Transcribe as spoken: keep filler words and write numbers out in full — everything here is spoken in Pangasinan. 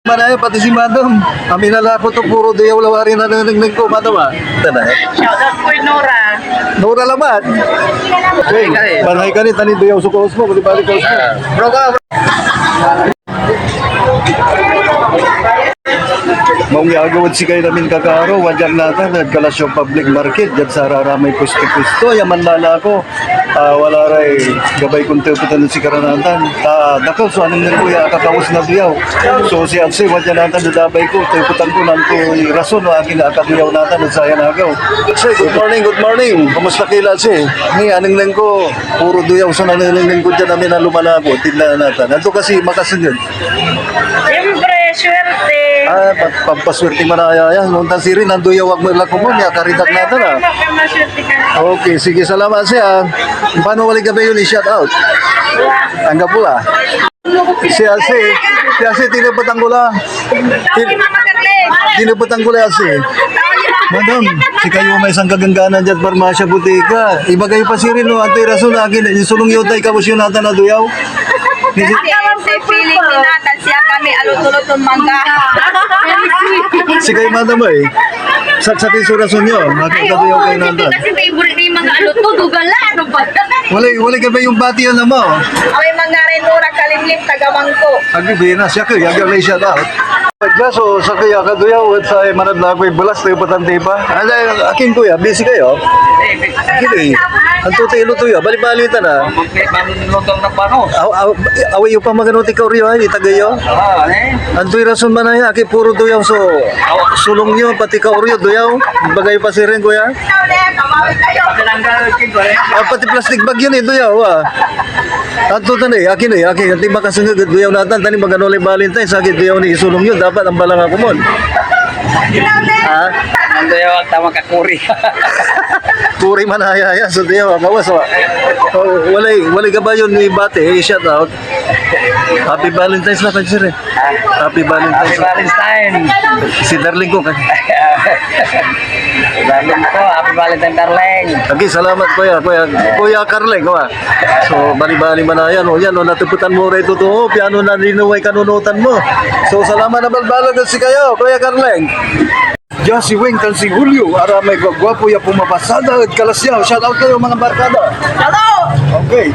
Manaya, pati si Madam. Amin a lako to, puro duyaw lawarin a nanengneng ko, Madam, ah. Tana. Shout out for Nora. Nora labat. Okay, panay ka ni, tani duyaw so kaus mo, bali-bali kaus mo. Ah. Bro, ka, bro. Maong ya agew ed sikayon amin, kakaaro, wadya natan ed Calasiao Public Market, diad sararamay pwesto-pwesto ya manlalako. Ah, wala ray gabay kon tepetan ed sikara natan. Ta dakel so anengneng ko ya akakaus na duyaw. So, si Atsy, wadya natan ed abay ko, tepetan ko no antoy rason no akin akaduyaw natan ed sayan agew. Atsy, good morning, good morning. Kumusta ki la, Atsy? Ni, anengneng ko, puro duyaw so nanenengneng ko diad amin a lumalako, tinda natan. Anto kasi makasengeg? Siyempre, swerte. Ah, pa-, pampaswerte manaya ya. Natan sirin, nanduyaw ak met la komon, ya karitak natan, ah. Maswerte ka. Okay, sige, salamat, Atsy, ah. Paano, walay gabay yon i-shout out? Anggapo, ah. Si Atsy, si Atsy, tinepetan ko la. Tin-, tinepetan ko la, Atsy. Madam, sikayo may sangkagangganan diad parmasya, botika. Ibagay pa sirin, no, antoy rason akin, insulong yo tay kaus yo natan a duyaw. Ate, say feeling ni natan siya kami, aluto-luton mangga. Sikay, madam, eh. Saksakey so rason yo. Ay, oo, kayo natan. Kasi favorite ni mga aluto, dugal la, ano ba? Walay, walay ka ba yung bati yan, ama? Away, manggaray Nora Kalimlim, taga Mangko. Agi, bina, siya ko, yaga lay shout out. Diya, so, sa kaya ka, duyaw, at sa, eh, manad lakoy belas, tayo patante pa. Ano, akin, kuya, busy kayo? Akin, eh. Ang tutay luto, ya, bali-bali ta na. Manlutong na panos. Aw, aw, away yo pa magano ti kaoryo, ay, itagay yo. Ah, eh. Antoy rason man aya, aki puro duyaw so sulong yo, pati kaoryo, duyaw. Bagay pa sirin, kuya. Pinanggal, kin ko, eh. Ah, pati plastic bag yun, eh, duyaw, ah. Anto tan, eh, akin, eh, akin, anti makasengeg ed duyaw natan, tani magano lay Valentine's, aki duyaw ni isulong yo, dapat ang balang ako mon. Ha? Ang duyaw, tama ka, kuri. Kuri man aya, aya, so duyaw, kawas, oh. Oh, walay, walay ka ba yun, ni bate, eh, shout out. Happy Valentine's na, Panchir, eh. Happy Valentine's. Happy Valentine. Si darling ko, kan? Darling ko, happy Valentine, darling. Okay, salamat, kuya, kuya, kuya Carling, kuya. So, bali-bali man na yan, o yan, o, natepetan mo ray totoo, piano na linaway kanunotan mo. So, salamat na balbaleg ed sikayo, kuya Carling. Diya si Wing tan si Julio, aramay gwagwapo ya pumapasada ed Calasiao. Shout out kayo, mga barkada. Hello! Okay.